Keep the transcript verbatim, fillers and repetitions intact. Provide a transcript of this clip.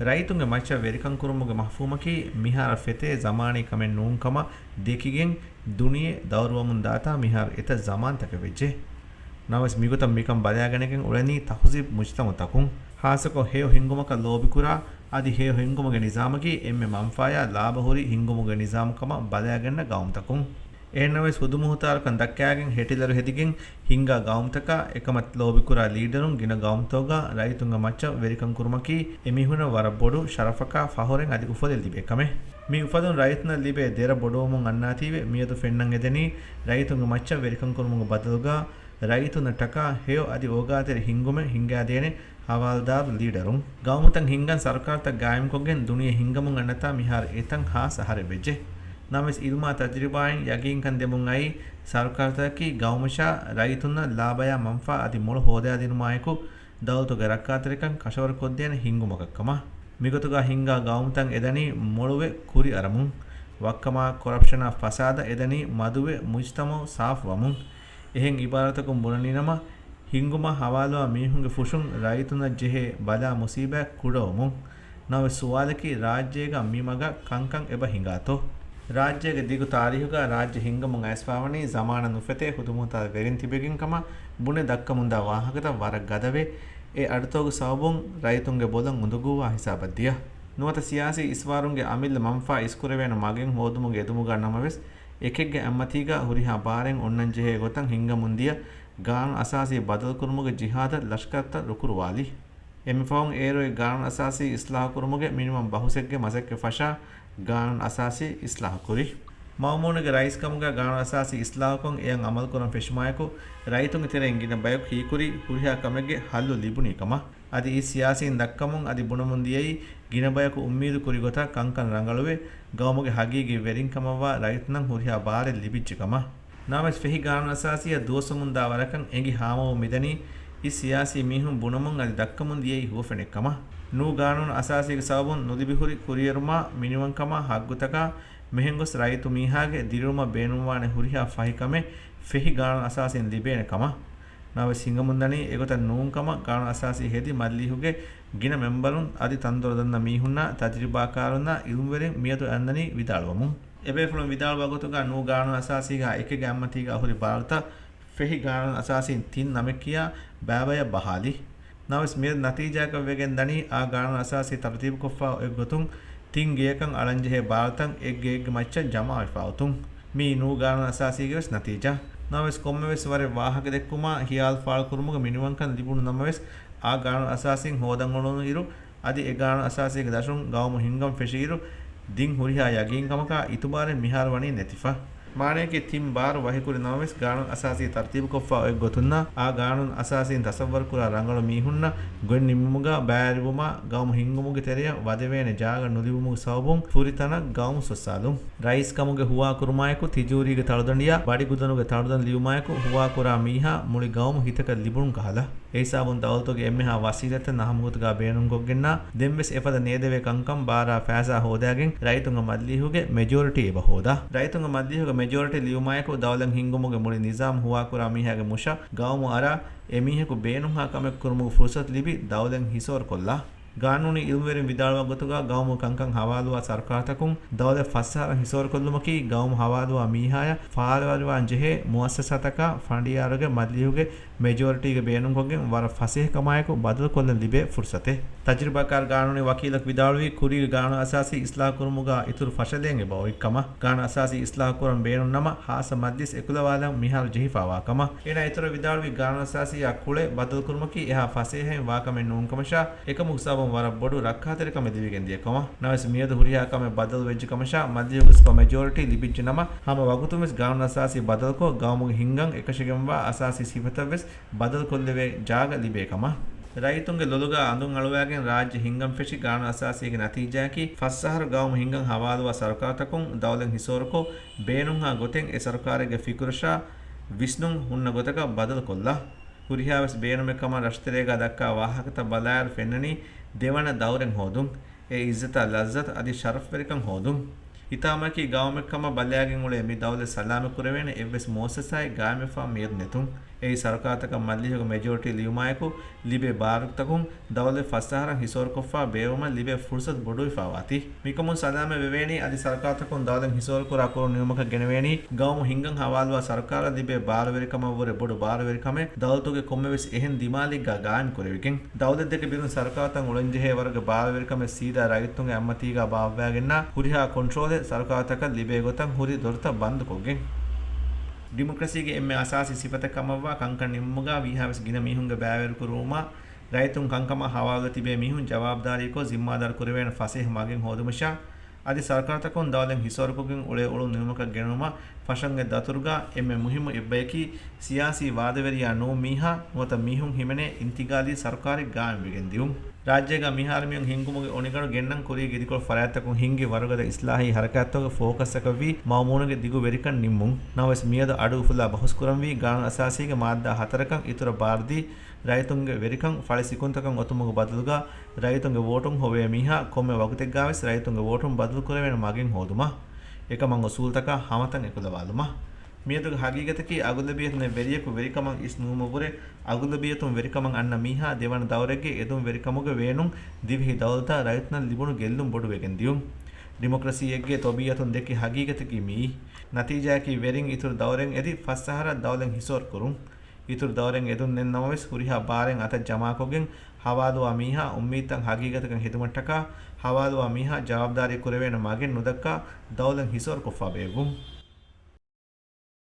ރައްޔިތުންގެ މައްޗަށް ވެރިކަން ކުރުމުގެ މަފްހޫމަކީ މިހާރަށް ފެތޭ ޒަމާނީ ކަމެއް ނޫން ކަމަށް ދެކިގެން ދުނިޔެ ދައުރުވަމުން ދާތާ މިހާރު އެތައް ޒަމާންތަކެއް ވެއްޖެ. ނަމަވެސް މިގޮތަށް މިކަން ބަލާގަނެގެން އުޅެނީ ތަހުޒީބު މުޖްތަމަޢުތަކުން. ހާއްސަކޮށް ހެޔޮ ހިންގުމަކަށް ލޯބިކުރާ، އަދި ހެޔޮ ހިންގުމުގެ ނިޒާމަކީ އެންމެ މަންފާޔާ ލާބަ ހުރި ހިންގުމުގެ ނިޒާމު ކަމަށް ބަލާގަންނަ ގައުމުތަކުން. އެހެންނަމަވެސް ހުދުމުހުތާރުކަން ދައްކާގެން ހެޓިލަރު ހެދިގެން ހިންގާ ގައުމުތަކާ އެކަމަށް ލޯބިކުރާ ލީޑަރުން ގިނަ ގައުމުތަކުގަ ރައްޔިތުންގެ މައްޗަށް ވެރިކަން ކުރުމަކީ އެމީހުނަށް ވަރަށް ބޮޑު ޝަރަފަކާ ފަހުރެއް އަދި އުފަލެއް ލިބޭ ކަމެއް. މި އުފަލުން ރައްޔިތުންނަށް ލިބޭ ދެރަ ބޮޑުވަމުން އަންނާތީވެ މިއަދު ފެންނަން އެދެނީ ރައްޔިތުންގެ މައްޗަށް ވެރިކަން ކުރުމުގެ ބަދަލުގަ ރައްޔިތުންނަށްޓަކާ ހެޔޮ އަދި އޯގާތެރި ހިންގުމެއް ހިންގާދޭނެ ހަވާލުދާރު ލީޑަރުން. ގައުމުތައް ހިންގަން ސަރުކާރުތައް ގާއިމްކޮށްގެން ދުނިޔެ ހިންގަމުން އަންނަތާ މިހާރު އެތަން ހާސް އަހަރެއް ވެއްޖެ. ނަމަވެސް އިލްމާ ތަޖުރިބާއިން ޔަގީންކަން ދެމުން އައީ ސަރުކާރުތަކަކީ ގައުމަށާ ރައްޔިތުންނަށް ލާބަޔާ މަންފާ އަދި މޮޅު ހޯދާދިނުމާއެކު ދައުލަތުގެ ރައްކާތެރިކަން ކަށަވަރުކޮށްދޭނެ ހިންގުމަކަށް ކަމަށް. މިގޮތުގަ ހިންގާ ގައުމުތައް އެދަނީ މޮޅުވެ ކުރިއަރަމުން. ވައްކަމާ ކޮރަޕްޝަނާ ފަސާދަ އެދަނީ މަދުވެ މުޖްތަމަޢު ސާފުވަމުން. އެހެން އިބާރަތަކުން ބުނަނީނަމަ، ހިންގުމަށް ހަވާލުވާ މީހުންގެ ފުށުން ރައްޔިތުންނަށް ޖެހޭ ބަލާ މުސީބާތް ކުޑަވަމުން. ނަމަވެސް ސުވާލަކީ ރާއްޖޭގަ މި މަގަށް ކަންކަން އެބަ ހިނގާތޯ؟ ރާއްޖޭގެ ދިގު ތާރީހުގަ ރާއްޖެ ހިންގަމުން އައިސްފާވަނީ ޒަމާނަށް ނުފެތޭ ހުދުމުހުތާރު ވެރިން ތިބެގެން ކަމަށް ބުނެ ދައްކަމުންދާ ވާހަކަތައް ވަރަށް ގަދަވޭ. އެ އަޑުތަކުގެ ސަބަބުން ރައްޔިތުންގެ ބޮލަށް އުނދަގޫވާ ހިސާބަށް ދިޔަ. ނުވަތަ ސިޔާސީ އިސްވާރުންގެ އަމިއްލަ މަންފާ އިސްކުރެވޭނެ މަގެއް ހޯދުމުގެ އެދުމުގަ ނަމަވެސް، އެކެއްގެ އަތްމަތީގަ ހުރިހާ ބާރެއް އޮންނަންޖެހޭ ގޮތަށް ހިންގަމުންދިޔަ ގާނޫނު އަސާސީ ބަދަލުކުރުމުގެ ޖިހާދަށް ލަޝްކަރުތައް ރުކުރުވާލި. އެންމެ ފަހުން އޭރު އެ ގާނޫނު އަސާސީ އިސްލާހުކުރުމުގެ މިނިވަން ބަހުސެއްގެ މަސައްކަތް ފަށާ ގާނޫނު އަސާސީ އިސްލާހުކުރި. މައުމޫނުގެ ރައީސްކަމުގަ ގާނޫނު އަސާސީ އިސްލާހުކޮށް އެއަށް އަމަލުކުރަން ފެށުމާއެކު، ރައްޔިތުންގެ ތެރެއިން ގިނަ ބަޔަކު ހީކުރީ ހުރިހާ ކަމެއްގެ ހައްލު ލިބުނީ ކަމަށް. އަދި އިސް ސިޔާސީން ދައްކަމުން އަދި ބުނަމުން ދިޔައީ، ގިނަ ބަޔަކު އުއްމީދު ކުރި ގޮތަށް ކަންކަން ރަނގަޅުވެ، ގައުމުގެ ހަގީގީ ވެރިން ކަމަށްވާ ރައްޔިތުންނަށް ހުރިހާ ބާރެއް ލިބިއްޖެ ކަމަށް. ނަމަވެސް ފެހި ގާނޫނު އަސާސީއަށް ދުވަސްވަމުންދާ ވަރަކަށް އެނގި ހާމަވަމުން މިދަނީ، އިސް ސިޔާސީ މީހުން ބުނަމުން އަދި ދައްކަމުން ދިޔައީ ހުވަފެނެއް ކަމަށް. ނޫ ގާނޫނު އަސާސީގެ ސަބަބުން ނުލިބިހުރި ކުރިއެރުމާ، މިނިވަންކަމާ، ހައްގުތަކާ މެހެންގޮސް ރައްޔިތު މީހާގެ ދިރިއުޅުމަށް ބޭނުންވާނެ ހުރިހާ ފަހި ކަމެއް ފެހި ގާނޫނު އަސާސީން ލިބޭނެ ކަމަށް. ނަމަވެސް ހިނގަމުންދަނީ އެގޮތަށް ނޫން ކަމަށް. ގާނޫނު އަސާސީ ހެދި މަޖިލީހުގެ ގިނަ މެމްބަރުން އަދި ތަންދޮރު ދަންނަ މީހުންނާ ތަޖުރިބާކާރުންނާ އިލްމުވެރިން މިއަދު އަންނަނީ ވިދާޅުވަމުން. އެބޭފުޅުން ވިދާޅުވާ ގޮތުގަ ނޫ ގާނޫނު އަސާސީގަ އެކެއްގެ އަތްމަތީގަ ހުރި ބާރުތައް ފެހި ގާނޫނު އަސާސީން ތިން ނަމެއް ކިޔާ ބައިބަޔަށް ބަހާލި. ނަމަވެސް މިއަދު ނަތީޖާއަކަށް ވެގެން ދަނީ، އާ ގާނޫނު އަސާސީ ތަރުތީބުކޮށްފަ އޮތް ގޮތުން ތިން ގެޔަކަށް އަޅަންޖެހޭ ބާރުތައް އެއް ގެއެއްގެ މައްޗަށް ޖަމާވެފަ އޮތުން. މިއީ ނޫ ގާނޫނު އަސާސީގެ ވެސް ނަތީޖާ. ނަމަވެސް ކޮންމެވެސް ވަރެއް ވާހަކަ ދެއްކުމާ، ހިޔާލު ފާޅުކުރުމުގެ މިނިވަންކަން ލިބުނު ނަމަވެސް، އާ ގާނޫނު އަސާސީން ހޯދަން އުޅުނު އިރު، އަދި އެ ގާނޫނު އަސާސީގެ ދަށުން ގައުމު ހިންގަން ފެށިއިރު، ދިން ހުރިހާ ޔަގީންކަމަކާ އިތުބާރެއް މިހާރު ވަނީ ނެތިފަ. މާނަޔަކީ ތިން ބާރު ވަހިކުރި ނަމަވެސް، ގާނޫނު އަސާސީ ތަރުތީބުކޮށްފަ އޮތް ގޮތުންނާ، އާ ގާނޫނު އަސާސީން ތަސައްވަރުކުރާ ރަނގަޅު މީހުންނަށް ގޮތް ނިންމުމުގަ ބައިވެރިވުމާ، ގައުމު ހިންގުމުގެ ތެރެއަށް ވަދެވޭނެ ޖާގަ ނުލިބުމުގެ ސަބަބުން ފުރިތަނަށް ގައުމު ސޮއްސާލުން. ރައީސް ކަމުގެ ހުވާ ކުރުމާއެކު، ތިޖޫރީގެ ތަޅުދަނޑިއާ ބަޑިގުދަނުގެ ތަޅުދަނޑި ލިބުމާއެކު، ހުވާކުރާ މީހާ މުޅި ގައުމު ހިތަކަށް ލިބުނު ކަހަލަ. އެހިސާބުން ދައުލަތުގެ އެންމެހާ ވަސީލަތްތައް ނަހަމަގޮތުގަ ބޭނުންކޮށްގެންނާ، ދެންވެސް އެފަދަ ނޭދެވޭ ކަންކަން ބާރާ ފައިސާ ހޯދާގެން ރައްޔިތުންގެ މަޖިލީހުގެ މެޖޯރިޓީ އެބަ ހޯދާ. ރައްޔިތުންގެ މަޖިލީހުގެ މެޖޯރިޓީ ލިބުމާއެކު، ދައުލަތް ހިންގުމުގެ މުޅި ނިޒާމް ހުވާކުރާ މީހާގެ މުށަށް ގައުމު އަރާ، އެމީހަކު ބޭނުންހާ ކަމެއް ކުރުމުގެ ފުރުސަތު ލިބި، ދައުލަތް ހިސޯރުކޮށްލާ. ގާނޫނީ އިލްމުވެރިން ވިދާޅުވާ ގޮތުގަ، ގައުމު ކަންކަން ހަވާލުވާ ސަރުކާރުތަކުން ދައުލަތް ފަސް އަހަރަށް ހިސޯރުކޮށްލުމަކީ، ގައުމު ހަވާލުވާ މީހާޔަށް ފާޅުވެރިވާން ޖެހޭ މުއައްސަސާތަކާ ފަނޑިޔާރުގެ މަޖިލީހުގެ މެޖޯރިޓީގެ ބޭނުންކޮށްގެން ވަރަށް ފަސޭހަކަމާއެކު ބަދަލުކޮށްލަން ލިބޭ ފުރުސަތެއް. ތަޖުރިބާކާރު ގާނޫނީ ވަކީލަކު ވިދާޅުވީ، ކުރީގެ ގާނޫނު އަސާސީ އިސްލާހު ކުރުމުގަ އިތުރު ފަށަލައެއް އެބަ އޮތްކަމަށް. ގާނޫނު އަސާސީ އިސްލާހު ކުރަން ބޭނުން ނަމަ، ހާއްސަ މަޖްލިސް އެކުލަވާލަން މިހާރު ޖެހިފާވާ ކަމަށް. އޭނާ އިތުރަށް ވިދާޅުވީ، ގާނޫނު އަސާސީއާ ކުޅެ ބަދަލުކުރުމަކީ އެހާ ފަސޭހައިން ވާކަމެއް ނޫންކަމަށާ، އެކަމުގެ ސަބަބުން ވަރަށް ބޮޑު ރައްކާތެރިކަމެއް ލިބިގެންދިޔަ ކަމަށް. ނަމަވެސް މިއަދު ހުރިހާ ކަމެއް ބަދަލު ވެއްޖެ ކަމަށާ، މަޖިލީހުގެ ސުޕަ މެޖޯރިޓީ ލިބިއްޖެ ނަމަ، ހަމަ ވަގުތުން ވެސް ގާނޫނު އަސާސީ ބަދަލުކޮށް، ގައުމުގެ ހިންގަން އެކަށިގެންވާ އަސާސީ ސިފަތައް ވެސް ބަދަލުކޮށްލެވޭ ޖާގަ ލިބޭ ކަމަށް. ރައްޔިތުންގެ ލޮލުގަ އަނދުން އަޅުވާގެން ރާއްޖެ ހިންގަން ފެށި ގާނޫނު އަސާސީގެ ނަތީޖާއަކީ، ފަސް އަހަރު ގައުމު ހިންގަން ހަވާލުވާ ސަރުކާރުތަކުން ދައުލަތް ހިސޯރުކޮށް، ބޭނުންހާ ގޮތެއް އެ ސަރުކާރެއްގެ ފިކުރަށާ ވިސްނުން ހުންނަ ގޮތަކަށް ބަދަލުކޮށްލާ. ހުރިހާވެސް ބޭނުމެއް ކަމަށް ރަށުތެރޭގަ ދައްކާ ވާހަކަތައް ބަލާއިރު ފެންނަނީ ދެވަނަ ދައުރެއް ހޯދުން. އެ އިއްޒަތާ ލައްޒަތު އަދި ޝަރަފްވެރިކަން ހޯދުން. ހިތާމައަކީ ގައުމެއް ކަމަށް ބަލާގެން އުޅޭ މި ދައުލަތް ސަލާމަތް ކުރެވޭނެ އެއްވެސް މުއައްސަސާއެއް ގާއިމްވެފާ މިއަދު ނެތުން. އެއީ ސަރުކާރުތަކަށް މަޖިލީހުގެ މެޖޯރިޓީ ލިޔުމާއެކު ލިބޭ ބާރުތަކުން ދައުލަތް ފަސް އަހަރަށް ހިސޯރުކޮށްފާ ބޭއްވުމަށް ލިބޭ ފުރުސަތު ބޮޑުވެފާވާތީ. މިކަމުން ސަލާމަތް ވެވޭނީ އަދި ސަރުކާރުތަކުން ދައުލަތް ހިސޯރުކުރާ ކުރު ނިމުމަކަށް ގެނެވޭނީ ގައުމު ހިންގަން ހަވާލުވާ ސަރުކާރަށް ލިބޭ ބާރުވެރިކަމަށްވުރެ ބޮޑު ބާރުވެރިކަމެއް ދައުލަތުގެ ކޮންމެވެސް އެހެން ދިމާލެއްގަ ގާއިމް ކުރެވިގެން. ދައުލަތްދެކެ ބިރުން ސަރުކާރުތައް އުޅެންޖެހޭ ވަރުގެ ބާރުވެރިކަމެއް ސީދާ ރައްޔިތުންގެ އަތްމަތީގަ ބާއްވާގެންނާ ހުރިހާ ކޮންޓްރޯލެއް ސަރުކާރުތަކަށް ލިބޭ ގޮތަށް ހުރި ދޮރުތައް ބަންދުކޮށްގެން. ޑިމޮކްރަސީގެ އެންމެ އަސާސީ ސިފަތައް ކަމަށްވާ ކަންކަން ނިންމުމުގަ ވީހާވެސް ގިނަ މީހުންގެ ބައިވެރިކުރުވުމާ ރައްޔިތުން ކަންކަމަށް ހަވާލުވެ ތިބޭ މީހުން ޖަވާބުދާރީކޮށް ޒިންމާދާރު ކުރެވޭނެ ފަސޭހަ މަގެއް ހޯދުމަށާ އަދި ސަރުކާރުތަކުން ދައުލަތް ހިސޯރުކޮށްގެން އުޅޭ އުޅުން ނިމުމަކަށް ގެނުމަށް ފަށަންގެ ދަތުރުގަ އެންމެ މުހިއްމު އެއްބަޔަކީ ސިޔާސީ ވާދަވެރިޔާ ނޫން މީހާ ނުވަތަ މީހުން ހިމެނޭ އިންތިގާލީ ސަރުކާރެއް ގާއިމްވެގެން ދިއުން. ރާއްޖޭގަ މިހާރު މިއޮތް ހިންގުމުގެ އޮނިގަނޑު ގެންނަން ކުރީގެ އިދިކޮޅު ފަރާތްތަކުން ހިންގި ވަރުގަދަ އިސްލާހީ ހަރަކާތްތަކުގެ ފޯކަސްއަކަށްވީ މައުމޫނުގެ ދިގު ވެރިކަން ނިންމުން. ނަމަވެސް މިއަދު އަޑު އުފުލާ ބަހުސްކުރަންވީ ގާނޫނު އަސާސީގެ މާއްދާ ހަތަރަކަށް އިތުރަށް ބާރުދީ ރައްޔިތުންގެ ވެރިކަން ފަޅި ސިކުންތަކަށް އޮތުމުގެ ބަދަލުގަ ރައްޔިތުންގެ ވޯޓުން ހޮވޭ މީހާ ކޮންމެ ވަގުތެއްގަވެސް ރައްޔިތުންގެ ވޯޓުން ބަދަލުކުރެވޭނެ މަގެއް ހޯދުމަށް. އެކަމަށް އުސޫލުތަކާ ހަމަތަން އެކުލަވާލުމަށް. މިއަދުގެ ހަގީގަތަކީ އަޣުލަބިއްޔަތުންނެއް ވެރިޔަކު ވެރިކަމަށް އިސް ނުވުމަށްވުރެ އަޣުލަބިއްޔަތުން ވެރިކަމަށް އަންނަ މީހާ ދެވަނަ ދައުރެއްގެ އެދުން ވެރިކަމުގެ ވޭނުން ދިވެހި ދައުލަތަށް ރައްޔިތުންނަށް ލިބުނު ގެއްލުން ބޮޑުވެގެން ދިއުން. ޑިމޮކްރަސީއެއްގެ ތޮބީއަތުން ދެކި ހަގީގަތަކީ މިއީ. ނަތީޖާއަކީ ވެރިން އިތުރު ދައުރެއް އެދި ފަސް އަހަރަށް ދައުލަތް ހިސޯރު ކުރުން. އިތުރު ދައުރެއް އެދުން ނެތް ނަމަވެސް ހުރިހާ ބާރެއް އަތަށް ޖަމާކޮށްގެން ހަވާލުވާ މީހާ އުއްމީދުތައް ހަގީގަތަކަށް ހެދުމަށްޓަކާ ހަވާލުވާ މީހާ ޖަވާބުދާރީ ކުރެވޭނެ މަގެއް ނުދައްކާ ދައުލަތް ހިސޯރުކޮށްފާ ބޭއްވުން.